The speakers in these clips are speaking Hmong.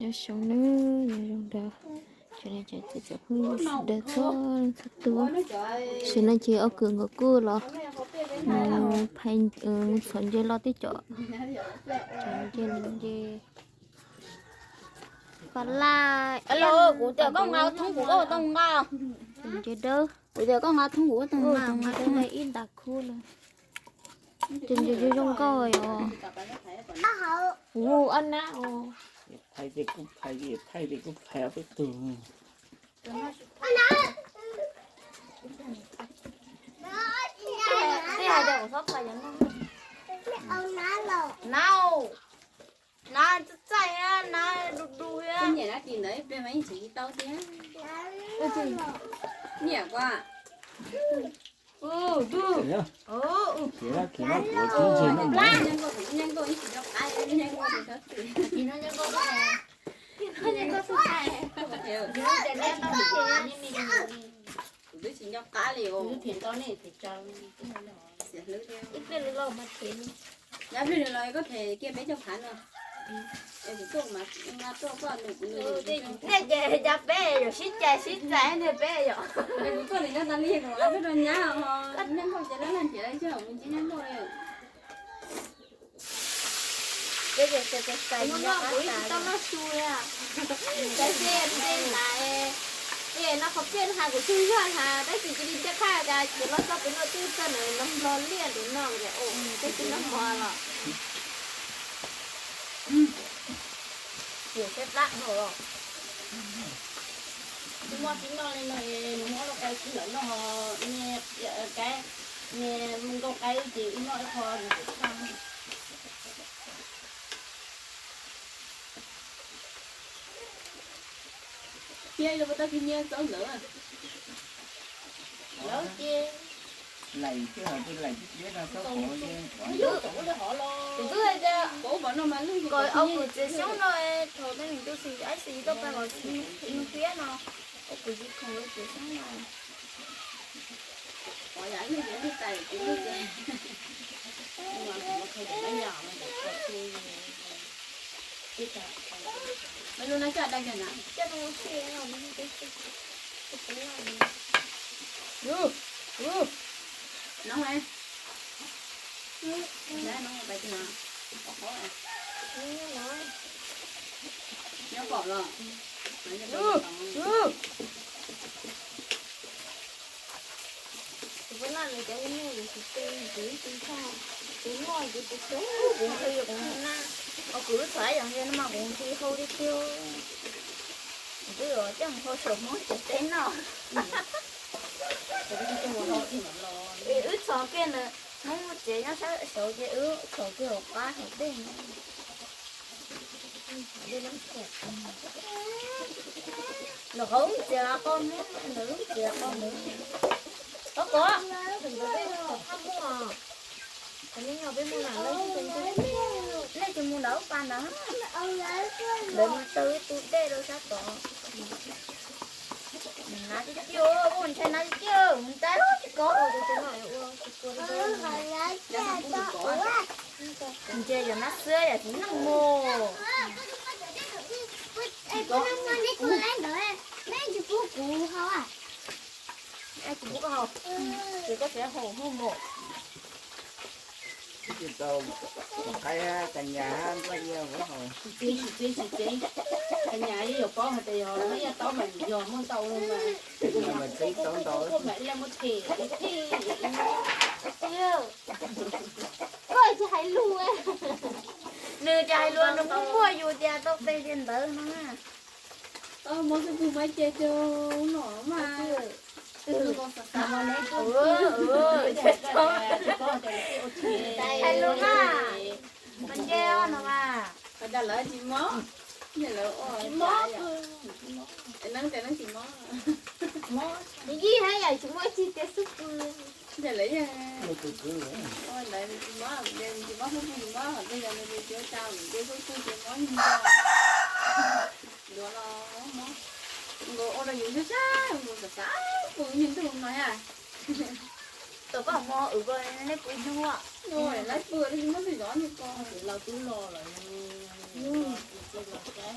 Nyob zoo nawb, nyob zoo rau tsoom niam tsoom txiv tsoom phooj ywg sawv daws txhua leej txhua tus. Tam sim no ces ob kwv nkawd kuj los mus txhom nce los tib co, txhom nce los nce. Pab laj, kuv tias koj nqa thoob kuv koj ua tau nqa. Nce dawb. Kuv tias koj nqa thoob kuv koj tau nqa, nqa thoob ib ntas khub lawm. Ces nce zoo zoo nkauj os. Hu ob nab os. Thaij tej kuj phais, thaij tej kuj phais ob peb tug. Tej hais tias kuv txhob phais cov no. Nab, nab txaij txaij, nab du du thiab. Niam nab tis ntawd peb mas yeej tseem tsis tau thiab. Niam kuv. Kuv twb tsis nco qab li os. Ib pliag lwm los mas them. Nyab pliag lwm los koj them kiag peb cov phav no. Es kuv tuaj mas nqa tuaj koj nug kuv nug. Nej ces cov peb yuav sib cais sib txais nej peb yom. Es kuv tuaj nim no tas li kuv rov qab tuaj rau nyab os. Nyab nkauj ces lab laj nrhiav lawm xwb, kuv tsis nyab nkauj li. Peb ces txais txais kuv tsis tau noj su li. Cov nte nte ntais, es no qhov peb hais kuv tsis yog hais tab sis cia li ncaj qha cas ces los txog pem no twb txog nws los nplog liaj ntev no, tej twb noj mov los. Ces peb plab dhau los. Tsis muaj tsis noj li no es nws muab lub qe tsis lawm noj, me qaib, me nkauj qaib ces wb noj ib qho nws tsis tshaj. Thiab yuav ua tau tus nyiaj txob ntawd. Lawv ces laim thiab, laim thiab no txob pov, kuv twb hais tias kom au kuv txiav xyoob no, thaum tej me tub xis aib xis tau pab los tsis nug fiab no, au kuv tsis khoom txiav xyoob no. Nov, nov pais twg? Nyob pom los? Kuv pab laj nws cov me nyuj yus tsis tu, kuv ib tug ntsho, kuv muaj kuv tus xyoob kuv nqhis kuv na, kuv lub txhais yog nqi no mas kuv nqhis hau tiag tiag. Kuv twb coj mus hau saum Hmoob tsev teb noj. Wb txhom kiag ntawd, Hmoob tsev nyob sab saud ces wb txhom kiag hauv qab hauv dej. Nws qhov wb txiav qo Hmoob, nws wb txiav qo nws. Qov qov, nej tsis mus nram lub pas ntawd, lawv mus taw ib tug dej rau sab tod. Nab tiag tiag, ua ntshai nab tiag tiag, mus ntxais tsis kov. Ntsia yog nab xwb yam tsis neeg mus. Kuv pub koj haus, ces koj tseem haus mus. Tsis tau, qaib hab, ka nyas hab, nplaj yaj ua haus. Tsis tsev, tsis tsev, tsis tsev. Ka nyas yeej yuav paub hais tias yog nplaj yaj taub mas yog muaj ntau mas. Kuv mas tsev taub ntau. Kuv mas ib leeg muab them ib them. Koj tsis hais lus. Nws tsis hais lus, nws muaj muaj yus tias tau pe tias ntawd no. Tau muab xub pwg muab ce rau no mas. Hais lus mas, mas nce no mas. Cas lawv tsis mob, lawv ua tsis mob, neeb tias neeb tsis mob. Yij hab yam tsis muaj ib txhij tias xub pwg. Ntawd lawv yeej ua ntawd tsis mob, tsis mob xub pwg tsis mob, hos tej yog nws tsis ua cas, nws nce xub pwg ces mob ib ntag. Duav los mob, nkaus ua rau yus sab sab, nkaus xav xav pw niag ntuj no yom. Tau koj mos wb ko nej pw ib hnub. Lawv pw tsis muaj tus zov niag ko, los twb los lawm. Tsis los saib.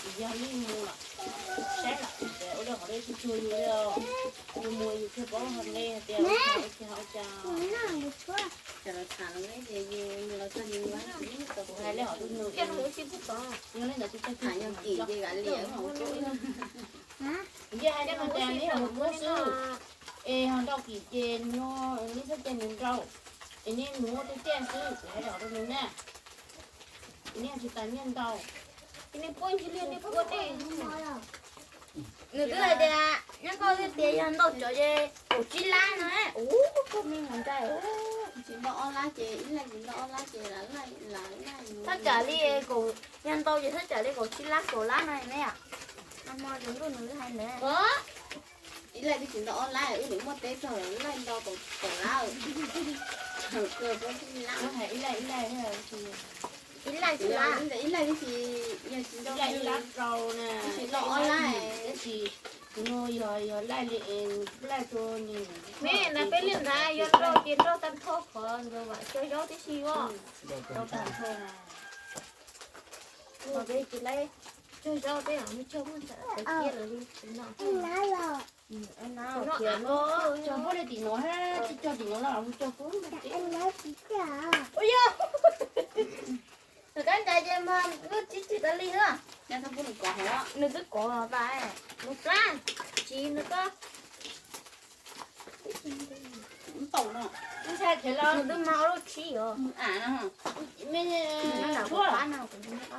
tsis yog li mus lawm, saib lawm tias ua li qhov dej tsuag tsuag yus li os, yus mus yus thiaj paub hais li hais tias ua cas ua cas. Kuv hais li hom tus nus, yog li ntawd tsis tag kis, yog li ntawd tsis tag kis, yog hais li hom tus xwb, es ho nrau kis ces nws, neb txhob cia nws nrau, es nej mus muaj tej tiaj xwb, kuv hais li hom tus nus na, es nej tsis tas nyiaj ntau. Nws twb hais tias, nyob koj twb tias yog ntau cov ces kaum tsib lab no, ua koj me ntxhais. Tsis ntau ob lab ces ib leeg tsis ntau ob lab ces laij, laij, thaj tsam li, yog ntau ces thaj tsam li kaum tsib lab kaum lab no ne. Hmo tus ntuj nws twb hais ntawd. Ib leeg twb tsis ntau ob lab, wb niam muaj teb txog laij ntau kaum lab. Ib leeg, ib leeg, ib leeg twb tsis, yog tsis ntau ib lab rau na, tsis ntau ob lab, tab sis tus no yog, yog laij li, laij rau nws. Me na peb li ntawd yog nrau ces nrau tag nrho qhov ntawd vam cog zaub tib si os. Nrau tag nrho na. Ua peb tsis laij cog zaub peb mam cog muaj ntawm tiab lawm li no. Cog npuab li tim no, tsis cog tim no los mus cog pub. Ua yog, kab ncav ces mas lub tsis tsis tas li na. Nws twb kov tas, nws plab, tsis nws koj. Ntshai khiav los, nws twb mas ua lub tshib os.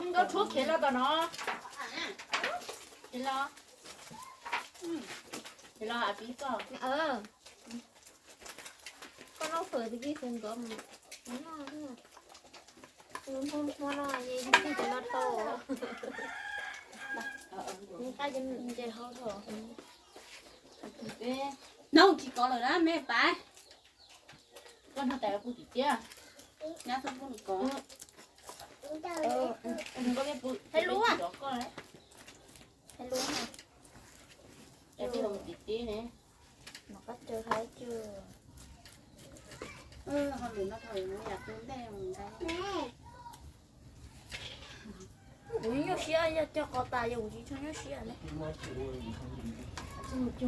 Nkauj tshuab khiav los tom no. Khiav los, khiav los, a pib koj. Koj noj fawm tiag tiag xwb nkawd mus noj, hmo no ces tsis tau. Nqa ces ntses hau thaum. Nov tsis kov lawm na me pab. Koj noj tais pub tim tiab. Nyab txhob pub nws kov. Hais lus, hais lus. Tim tiab ne. Mas koj caw hais cw. Ho lwm no thaum no yam tu ntej mus ntag. Kuv nyuaj siab yog cog qos tas yog kuv tsis tshua nyuaj siab ne. Teb los yog tus tshuaj qos,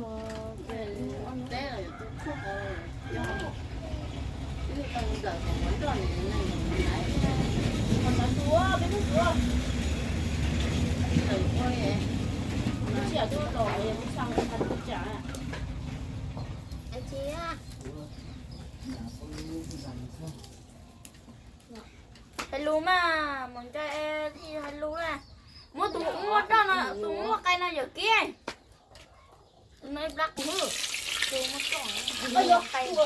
yog ib tug tau ntawm qhov muag nroj nim no yog tus ntawd. Qos ntawd tus, peb hnub tus. Ntawm ua, tus tsis yog tus los yog tus xav ua tag tus tsam. Hais lus mas, mus nco hais lus na. Muab tus muaj roj no, tus muaj qai no yawm kiag. Tus no ib plab qhwv, tus muaj roj, tus muaj qai. Tsam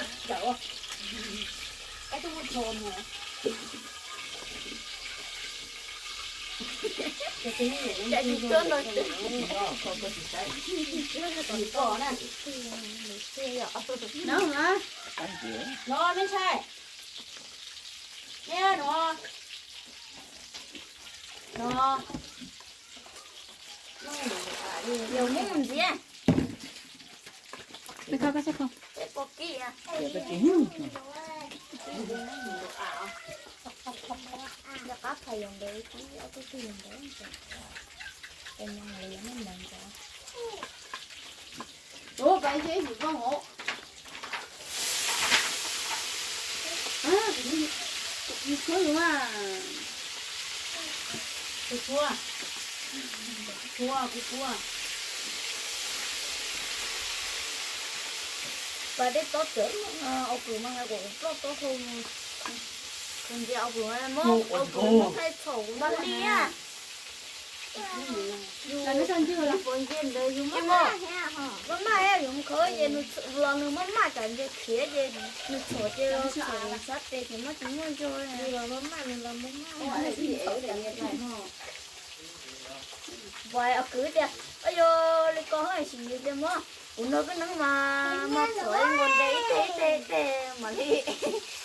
tus tuaj no, no, no, me ntxhais, no, no, yog muab mus ntxiv. Peb pom kiag. Nco qab phais yog ntawd, ob tug twg yog ntawd, tes no yog nej ntawd ntag. Ua pais ib xyob hauv. Kuv tshuab, tshuab, kuv tshuab. Pas dej tob txawv, au kws mas hais kom ploj tob hau, kuv ntsia au kws, au kws muab thaij txhaum kuv npaj li na. Yus puas nce ntawd yus maj maj, yus mus khawb ces nws los nws maj maj, tsam nce khiav ces nws txhaum ces los txhaum sab tes ces muab tsis muaj zog. Nws los maj maj, nws los maj maj. Puas au kws tias, yog li ko haj tsis yus tias muab kuv nrog koj neeb mas, mas txhaum nkaus nte ib teg ib teg ib teg mam li.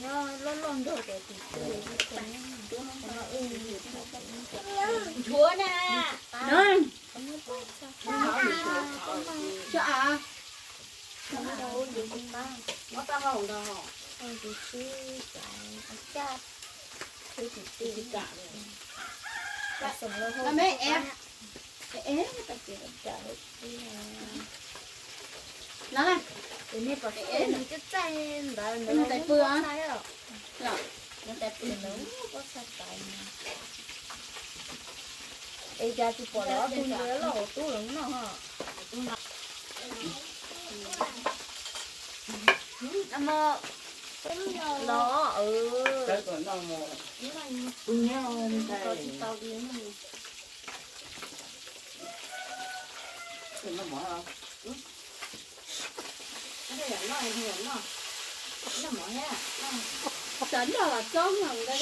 Nyob loj loj nrog cov tis tw ntsuav na. Muab taub hau ntag. Los me ev. Ev, ev, no, nws tais pw os. Nws tais pw. Es cas tsis pom los ob tug ntawd loj hauv tub los no ho. Los, tsis tau li. Xav noj los txob no ntag.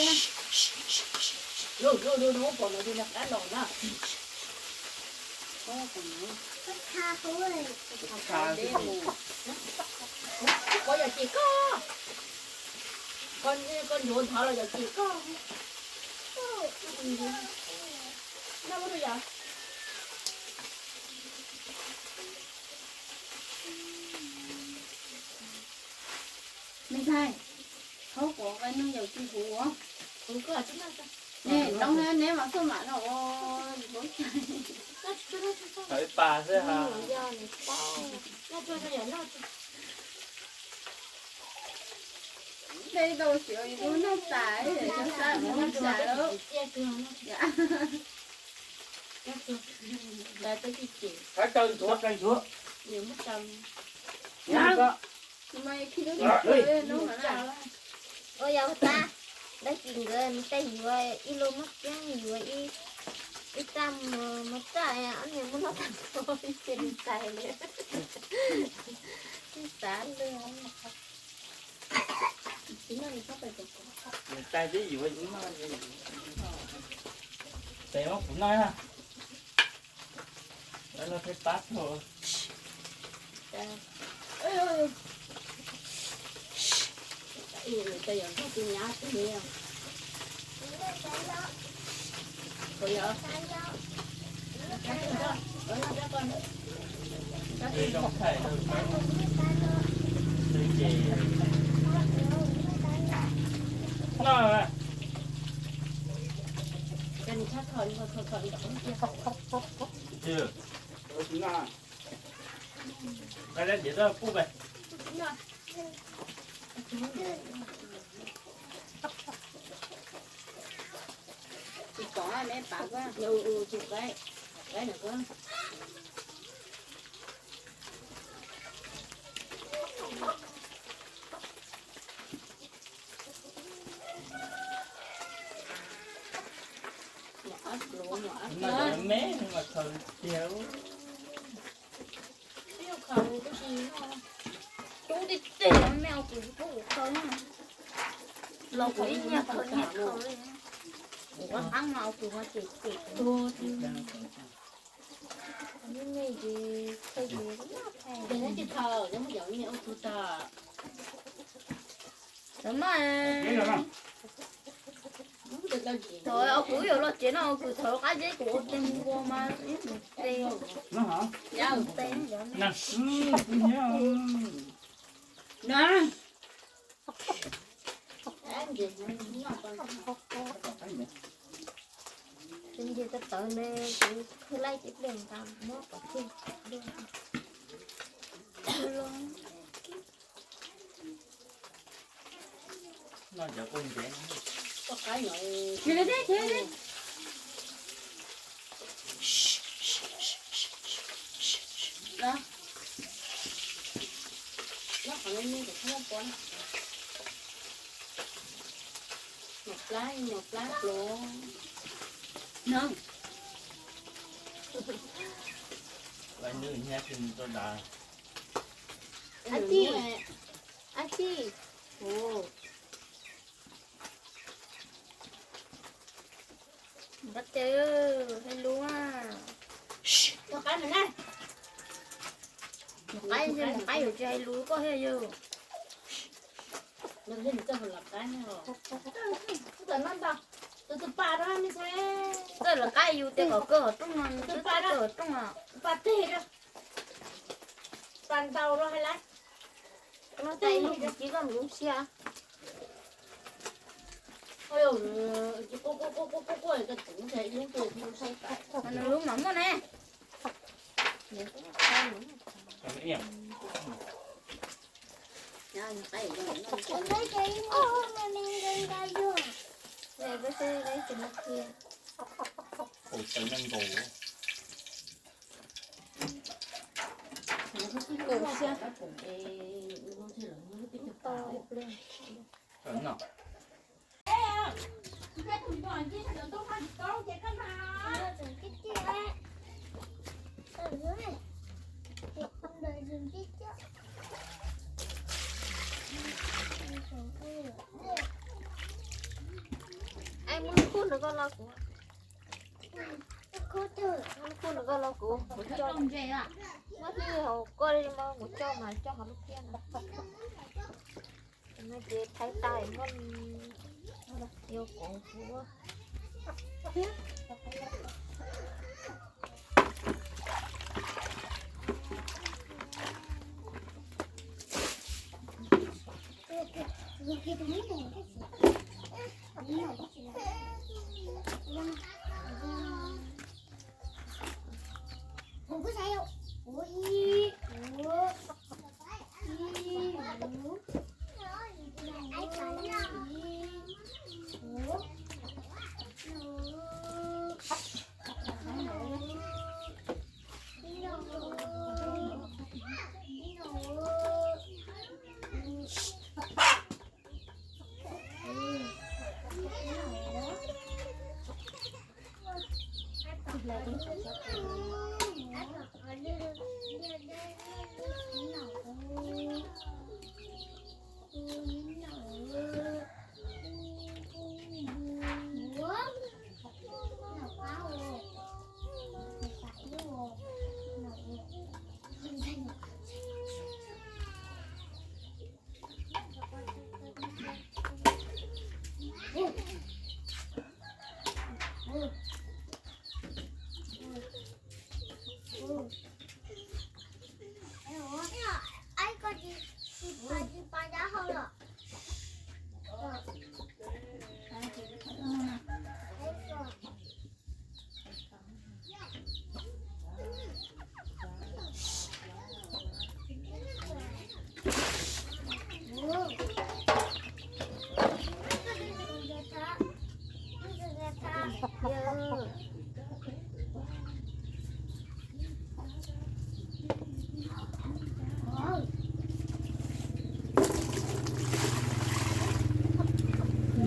Koj yog ces koj, koj ncuav nthav los yog ces koj. Noj ua rau yom. Me ntxhais, thaub quav nqaij neeg yawm tsis huv. Ne, neb mas xoj mam no ua. Ib pas xwb ha. Tej tau siav yus lub noj tas, yus xav mus noj tas lawm. Qab taw ntxuav, taw ntxuav. Ua yog ua tas, dab tsi nkawd nws tej yuav ib lub maj kiab yuav ib, ib raj maj raj, ob niag muab noj tag nrho ib ce nws txais li. Ib xav lwj. Nws txais twb yuav ib maj, tes muab kuv noj na. Lawv no thiaj pab tau. Tsis pom me pam koj. Tub tib teg me au kws tub kuv khaws na. Los kuv ib nyuag khaws nyuag khaws li. Kuv ua qab no au kws ua cem cem. Ces neb tsis khaws, neb mus cov me au kws tag. Thaum no, thaum au kws yuav los tsev no, au kws thaum qab zeb kuv ua tee ua mas ib mus tee. Yog tee. Ces nce tawv tawv li, kuv khwv laij tib pliag nqa muab pov tseg. Nyuam plab, nyuam plab pluav. No. Ab tsi, ab tsi. Nqa tes, hais lus. Mus qaib, mus qaib yus tsis hais lus koj thiab yus. Txawj lawv qaib yus tias kom kawg hauv rooj no, twb txawj kawg hauv rooj os. Pas ntau los hais lawm. Ib lub cia koj mus lub siab. Lub mas muaj ne. Muab lub kub ntawd koj los kuv, muab lub kub ntawd koj los kuv, kuv coj. Muab hlwb hauv koj li mas kuv coj mas coj hauv lub kiab no. Ces thaij tag muab yuav kuv kuv.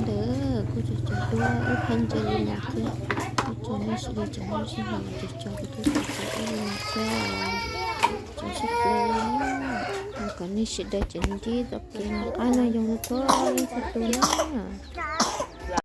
Ntawd kuj tseem tseem dua ib phab ntses li no thiab. Kuv tso nej sawv daws tseem muaj sij hawm ces tso kuv tuaj txog ib li no thiab. Tso sib pus li no, kom nej sawv daws tseem ntsib txoj kev noj qab noj yoog tuaj ib txhia tus na.